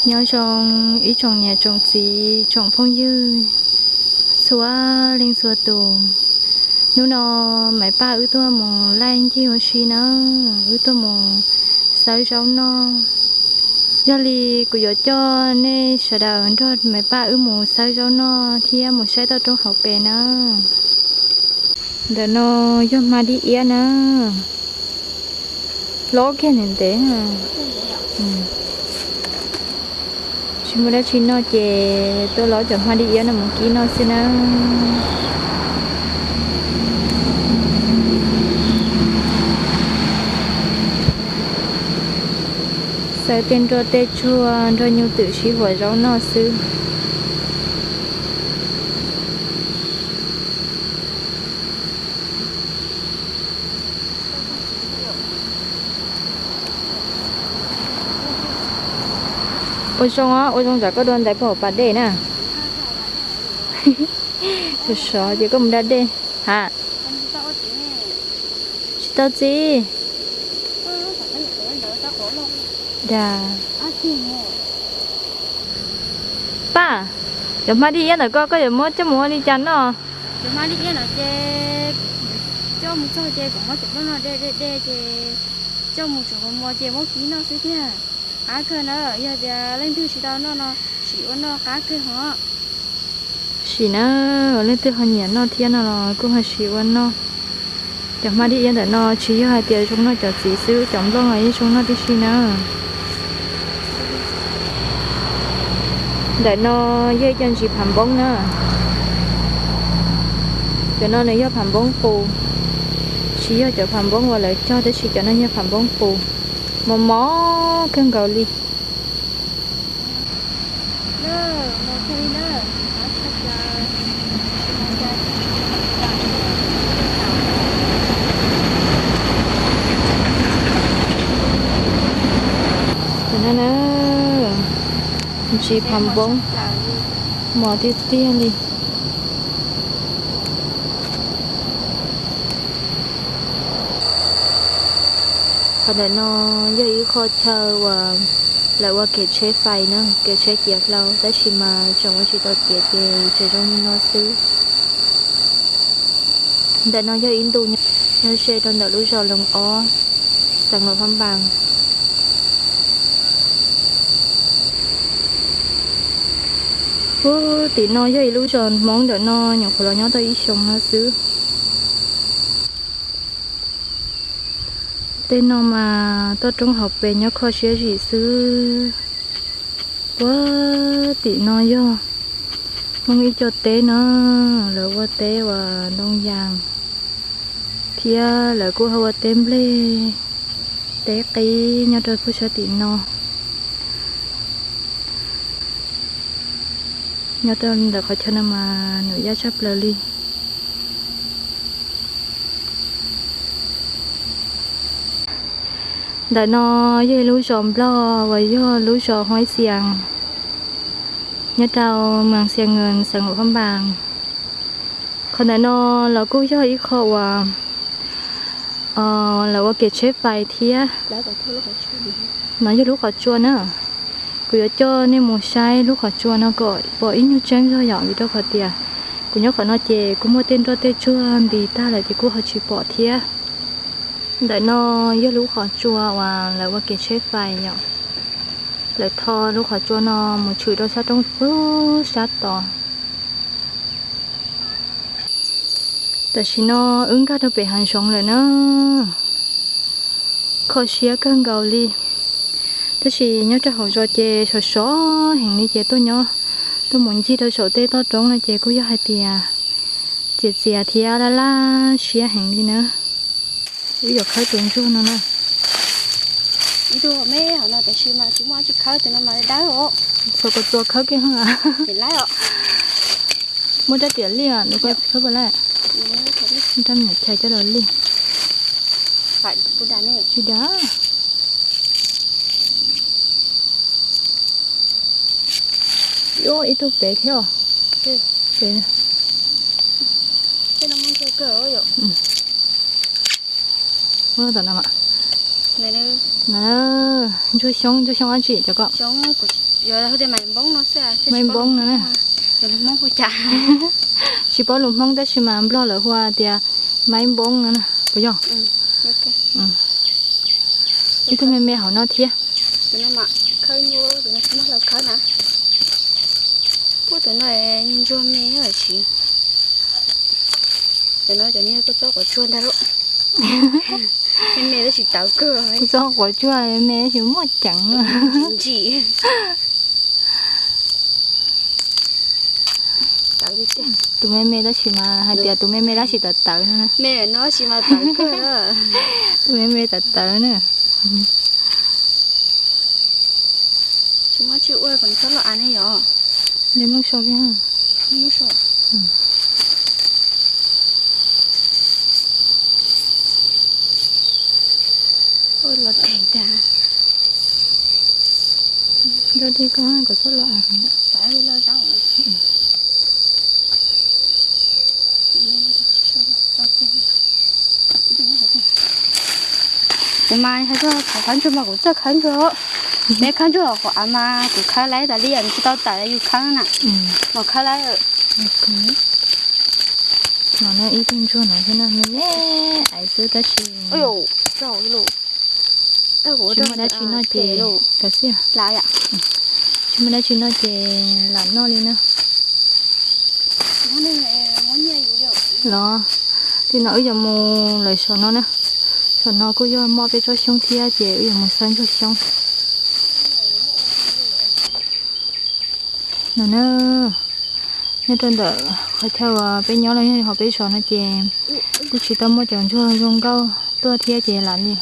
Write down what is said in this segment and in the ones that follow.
Nyob zoo ib tsoom niam tsoom txiv tsoom phooj ywg txhua leej txhua tus. Hnub no Maiv Paj wb tuaj mus laij ncig ua si na, wb tuaj mus xawb zaub noj. Yog li kuv yuav coj nej sawv daws nrog Maiv Paj wb mus xawb zaub noj thiab mus saib toj roob hauv pes na. Ntawm no yog hma dib iab na, hlob kiag ntev ntev. Tsis muaj dab tsi noj ces tuaj lov cov hma dib iab no mus kib noj xwb na. Xawb tej nroj tej tsuag nrog nyuj twm sib huam zaub noj xwb. Ua zoo os, ua zoo zam koj dua ntaiv puag hauv pas dej na. Sov sov ces koj mus da dej. Ha, tsis tau txiv. Da. Paj, cov hma dib iab ntawm koj, koj yuav muab coj mus ua li cas noj? Cov hma dib iab no ces coj mus txog ces kuv muab cov nplooj no de de de ces coj mus tsuav mos mos ces muab kib noj xwb tiag. Qab kawg na, yog tias leej twg tsis tau noj no sim ua noj qab kawg hos. Sim na, leej twg ho nyiam noj thiab no los kuj ho sim ua noj. Cov hma dib iab ntawm no tsis yog hais tias zoo noj cov txiv xwb, cov nplooj los yeej zoo noj tib si na. Ntawm no yog ib co ntsis phav npoob na. Cov no nws yog phav npoob qus, tsis yog cov phav npoob uas lawv cog tab sis cov no yog phav npoob qus, mos mos kawg nkaus li. Cov no na, ntsis phav npoob, mos tiag tiag li. Qhov ntawm no yog ib qho chaw uas lawv ua kev tsheb fais na, kev tsheb ciav hlau, tab sis mas tseem ua tsis tau tiav ces tseem zoo li no xwb. Ntawm no yog ib ntu nyob ze rau ntawm lub zos Loos Ob, xeev Luam Phab Npas. Ub, tim no yog ib lub zos Hmoob, ntawm no nyuam qhuav los nyob tau ib xyoos no xwb. Tej no mas toj roob hauv pes nyob kho siab zim xwb. Puag tim no yog Hmoob ib co teb no, lawv ua teb uas ntoo yas, thiab lawv kuj ho ua teb nplej, teb qib nyob rau puag sab tim no. Nyob rau ntawm qhov chaw no mas nuam yaj tshaj plaws li. Ntawm no yog ib lub zos Nplog uas yog lub zos Huaib Xias, nyob rau Moos Xias Nkees, xeev Luam Phab Npas. Qhov ntawm no los kuj yog ib qho uas lawv ua kev tsheb fais thiab. No yog lub qhov tsua na. Kuv yuav coj nej mus saib lub qhov tsua no kom pom ib nyuag tseeb zog yom, vim rau qhov tias kuv nyob qhov no ces kuj muaj tej nroj tej tsuag ntis tag lawm ces kuj ho tsis pom thiab. Ntawm no yog lub qhov tsua uas lawv ua kev tsheb fais yom. Lawv tho lub qhov tsua no mus tshwm rau sab roob puag sab tod. Tam sim no wb nkag rau pem hav zoov lawm na. Kho siab kawg nkaus li. Tab sis nyob rau hauv zos ces sov sov heev li ces tuaj nyob, tuaj mus ncig rau saum tej toj roob no ces kuj yog hais tias txias txias thiab laj laj siab heev li na. Wb yuav khawb tus ntsuag no na. Ib tug me hauv no tab sis mas tsis muaj dab tsi khawb, tus no mas dawb os. Txhua ko txua khawb kiag os. Muaj rab riam lij os, nws ko khawb puas laij? Rab me nyuam chais coj los lij. Tsis dav. Ib tug pem thiab os. Pem. Muab tom no mas. Ntsuag xyoob, ntsuag xyoob dab tsi cov ko? Maiv npoob no na. Tsis paub lus Hmoob tab sis mas Nplog lawv hu tias maiv npoob no na, puas yog? Ib tug me me hauv no thiab. Ntsuag me tsis, cov no cov niag txob quav tsuag ntag lauj. Me me tab sis tawv kawg. Txob quav tsuag me tab sis muaj ceev. Tus me me tab sis mas hais tias tus me me tab sis tawv tawv no. Tus me me tawv tawv na. Tsis muaj tsis ua kom txhob los av ne yom. Li muaj so kiag. Los tes tas. Nrog dej koj kom txhob los av. Kuv mas yog txog qhov khawb ntsuag mas kuv txawj khawb ntsuag. Neb khawb ntsuag qhov av mas kuv khawb laib tas li, nws tsis tau tawm yus khawb na. Mas khawb laib. No ib tug ntsuag no thiab na, me me aiv xwb tab sis tsis muaj dab tsi noj ces, tsis muaj dab tsi noj ces lam noj li na. Los, tim no wb yuav mus lawm saum no na. Saum no kuj yog muaj peb tsob xyoob thiab ces wb yuav mus xawb ntsuag xyoob. No na, nyob rau ntawm qhov chaw uas peb nyob los yog hauv peb zos no ces kuj tsis tau muaj cov ntsuag zoo nkauj tuaj thiab ces lam li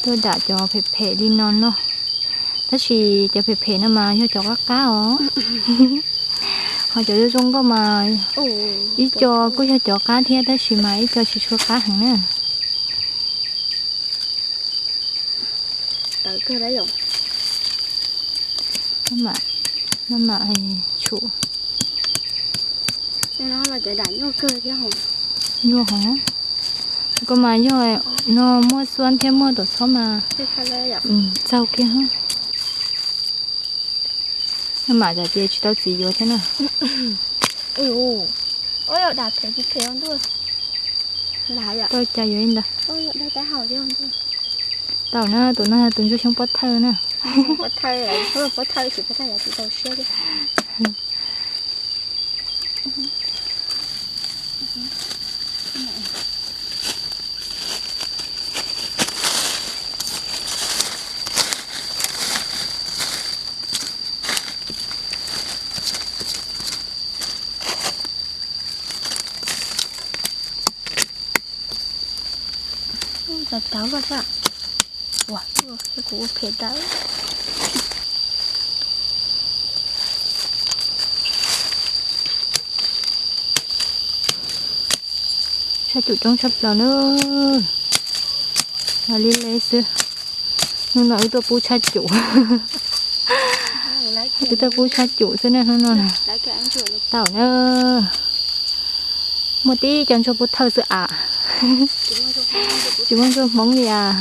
tuaj dam cov phem phem li no noj. Tab sis cov phem phem no mas yog cov qab qab os. Ho cov zoo nkauj mas ib co kuj yog cov qab thiab tab sis mas ib co tsis tshua qab heev na. Maj mam tshum. Nyuaj hov. Koj mas yog no muaj xuab thiab muaj tuam txhob mas txaug kiag. Maj mam tsam ces tsis tau txiv yuav thiab na. Tau cas yuav li ntawd. Tau na, tus no tus ntsuag xyoob pob thawj na. Tawv tawv los xwb. Ua, kuv ua phem tawv. Tshaj cum coob tshaj plaws na. Ua li le xwb. Hnub no wb tuaj pub tshaj cum. Wb tuaj pub tshaj cum xwb na hnub no. Tau na. Muaj tib co ntsuag pub thawj xwb as. Tsis muaj ntsuag Hmoob li as.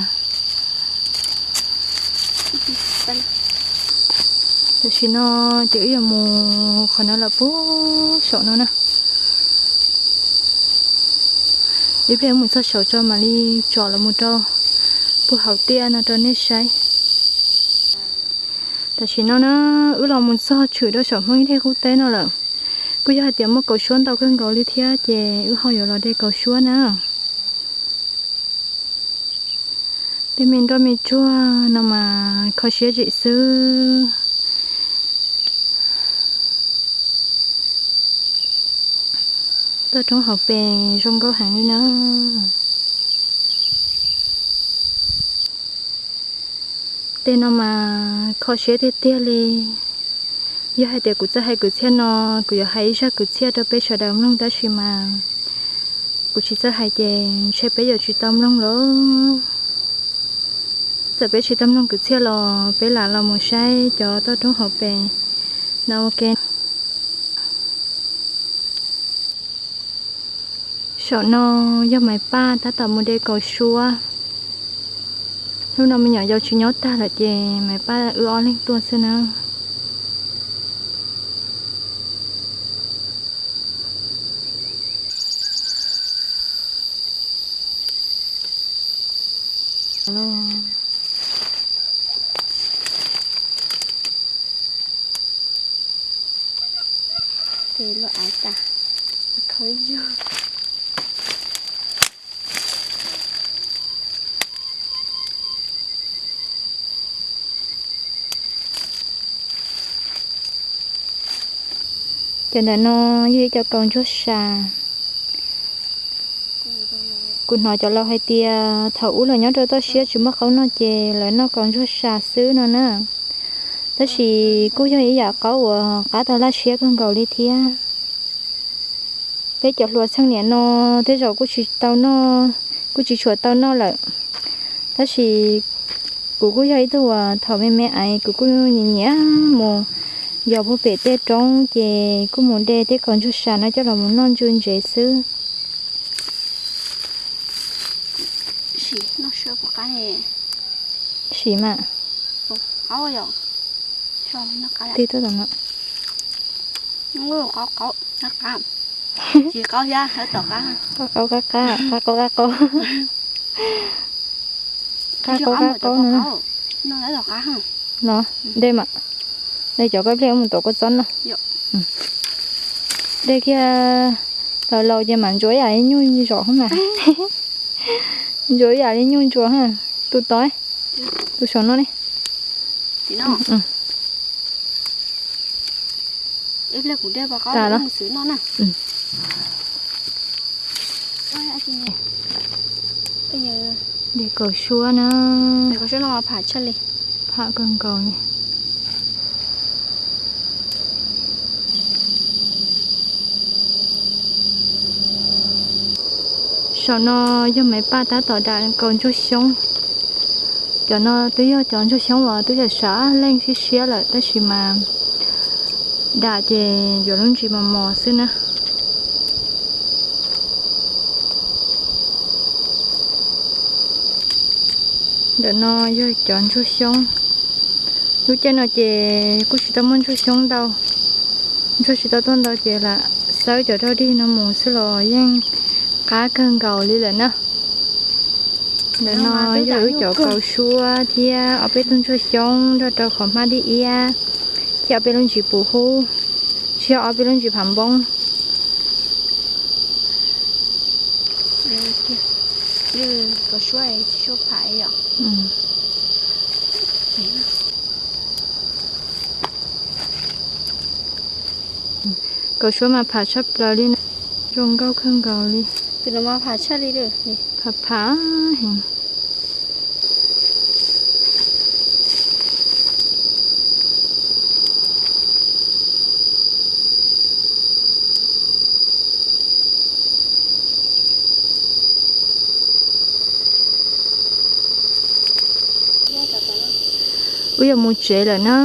Tam sim no ces wb yuav mus qhov no los puag saum no na. Ib pliag wb mus txog saum tso mam li tsom los mus rau puag hauv tiaj no rau nej saib. Tam sim no na, wb los mus txog tshwm rau saum Hmoob Ib Daig qub teb no lawm. Kuj yog hais tias muaj kaus suab ntau kawg nkaus li thiab ces wb ho yuav los de kaus suab na. Tej me nroj me tsuag no mas kho siab zim xwb. Toj roob hauv pes zoo nkauj heev li na. Tej no mas kho siab tiag tiag li. Yog hais tias kuv txawj hais kwv txhiaj no, kuv yuav hais ib zaj kwv txhiaj rau peb sawv daws mloog tab sis mas kuv tsis txawj hais ces ntshe peb yuav tsis tau mloog lawm. Txawm peb tsis tau mloog kwv txhiaj los peb lam los mus saib cov toj roob hauv pes no ua ke. Saum no yog Maiv Paj tab tom mus de kaus suab. Hnub no me nyuam yaus tsis nyob tag lawm ces Maiv Paj wb ob leeg tuaj xwb na. Cov ntawm no yog ib co kaus ntsuag sa. Kuv hnov cov laus hais tias thaum ub los nyob rau toj siab tsis muaj qaub noj ces lawv noj kaus ntsuag sa xwb no na. Tab sis kuj yog ib yam qaub uas qab tau laj siab kawg nkaus li thiab. Peb cov hluas txheej niam no tej zaum kuj tsis tau noj, kuj tsis tshua tau noj lawm. Tab sis kuv kuj yog ib tug uas thaum me me ais kuv kuj nyiam nyiam mus yos puag pem tej roob ces kuj mus de tej kaus ntsuag sa no coj los mus noj ntsuj ntsev xwb. Sim mas. Tig tuaj tom no. Qab qab, qab qab, qab qab, qab qab, qab qab, qab qab, qab qab no. No, de mas, de cov koj pliag mus tuav kua txob no. De kiag laus laus ces mam ntsuav ib yam li nyuj zom hos mas. Ntsuav ib yam li nyuj ntsuav hos. Tus tod, tus saum no ne. Tas los. De kaus suab na. Pham kawg nkaus li. Saum no yog Maiv Paj tab tom dam kaus ntsuag xyoob. Cov no twb yog cov ntsuag xyoob uas twb yog sav leej siab siab lawm tab sis mas dam ces yuav lub ntsis mos mos xwb na. Ntawm no yog cov ntsuag xyoob. Lub caij no ces kuj tsis tau muaj ntsuag xyoob ntau, ntsuag tsis tau tuaj ntau ces lam xawb cov rau dig no mus xwb los yeej qab kawg nkaus li lawm na. Ntawm no yog wb cov kaus suab thiab ob peb tug ntsuag xyoob nrog rau qhov hmab dib iab thiab ob peb lub ntsis puv hub, tsis yog ob peb lub ntsis phav npoob. Kaus suab mas pham tshaj plaws li na, zoo nkauj kawg nkaus li. Pham pham heev. Wb yuav mus tsev lawm na.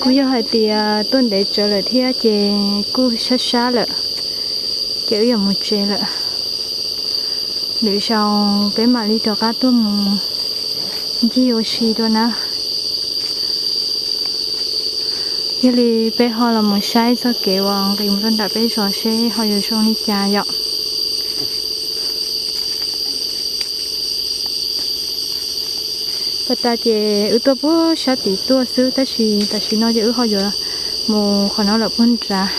Kuj yog hais tias tuaj ntev tsawv lawm thiab ces kuj sab sab lawm, ces wb yuav mus tsev lawm. Lwm zaus peb mam li rov qab tuaj mus ncig ua si dua na. Yog li peb ho los mus saib txoj kev uas nqis mus rau nram peb zos seb ho yuav zoo li cas yom. Pas tas ces wb tuaj puag sab tid tuaj xwb tab sis tam sim no ces wb ho yuav mus qhov no lawm puag nrad.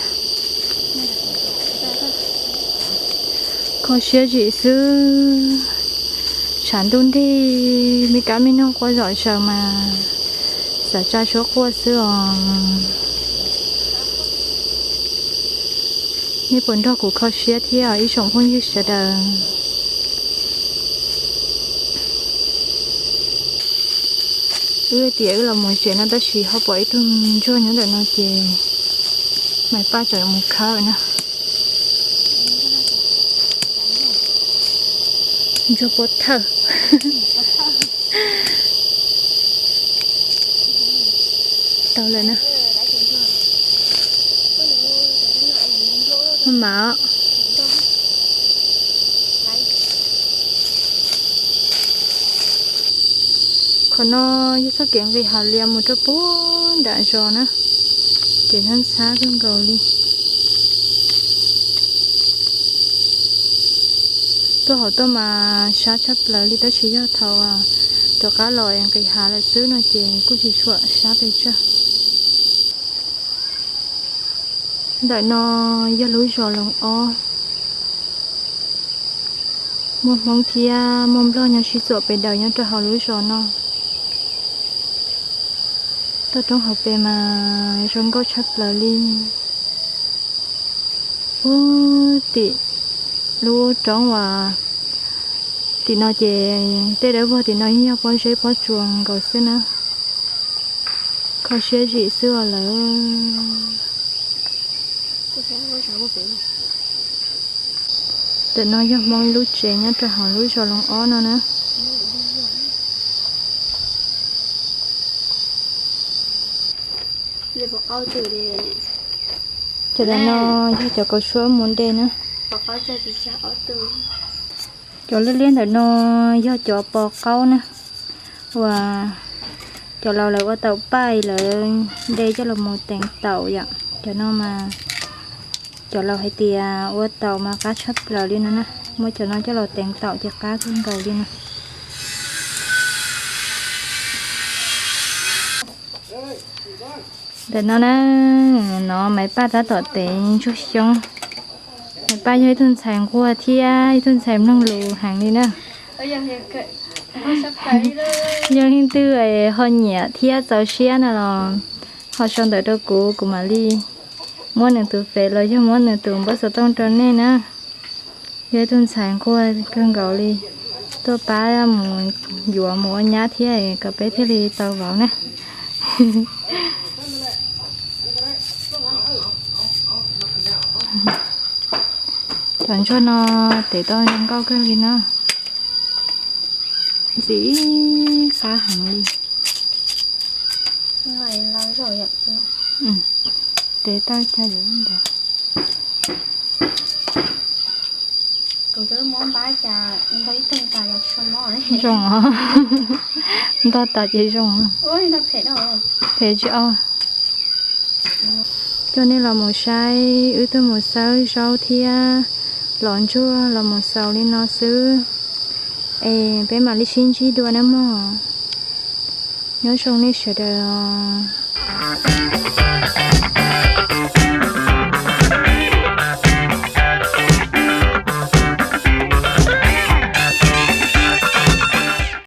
Kho siab zim xwb, tshav ntuj nrig, me kab me noog quaj zom zaws mas xav tsa suab quaj xwb os. Nej puas nrog kuv kho siab thiab ib tsoom phooj ywg sawv daws? Wb tias wb los mus tsev no tab sis ho pom ib tug ntsuag nyob ntawm no ces Maiv Paj tseem mus khawb na. Ntsuag pov thawj. Tau lawm na. Mas No yog txoj kev nqis hav lias mus rau puag nram zos na, kev ntxhab ntxhab kawg nkaus li. Tuaj hauv tuaj mas sab tshaj plaws li, tab sis yog thaum rov qab los nqis hav lawm xwb no ces kuj tsis tshua sab pes tsawg. Ntawm no yog lub zos Loos Ob. Muaj Hmoob thiab muaj Nplog nyob sib txuam pes daws nyob rau hauv lub zos no. Toj roob hauv pes mas zoo nkauj tshaj plaws li. Ub, tim lub roob uas tim no ces tej dawb vog tim no yeej yog pob zeb pob tsuas nkaus xwb na. Kho siab zim xwb os lawm. Ntawm no yog Hmoob ib lub tsev nyob rau hauv lub zos Loos Ob no na. Cov ntawm no yog cov kaus suab mus de na. Cov liab liab ntawm no yog cov pos qaub na, uas cov laus lawv ua taum paj lawv de coj los mus teev taum yom. Cov no mas cov laus hais tias ua taum mas qab tshaj plaws li no na, muab cov no coj los teev taum ces qab kawg nkaus li no. Ntawm no na, no Maiv Paj tab tom tev ntsuag xyoob. Maiv Paj yog ib tug ntxhais nquag thiab ib tug ntxhais mloog lus heev li na. Yog leej twg ho nyiam thiab txaus siab no los ho sau ntawv rau kuv, kuv mam li muab nws tus fev los yog muab nws tus npawb xov tooj rau nej na. Yog ib tug ntxhais nquag kawg nkaus li, tuaj pab mus yuav mus ua nyab thiab kom peb thiaj li tau vauv na. Cov ntsuag no tev tau zoo nkauj kawg li no. Ntxim qab heev li. Tev tau cas yuav ntawd. Zoo os. Nto tas ces zoo. Phem tsis o. Coj nej los mus saib wb tuaj mus xawb zaub thiab los ntsuag los mus xaus li no xwb. Es peb mam li sib ntsib dua na mog. Nyob zoo nej sawv daws os.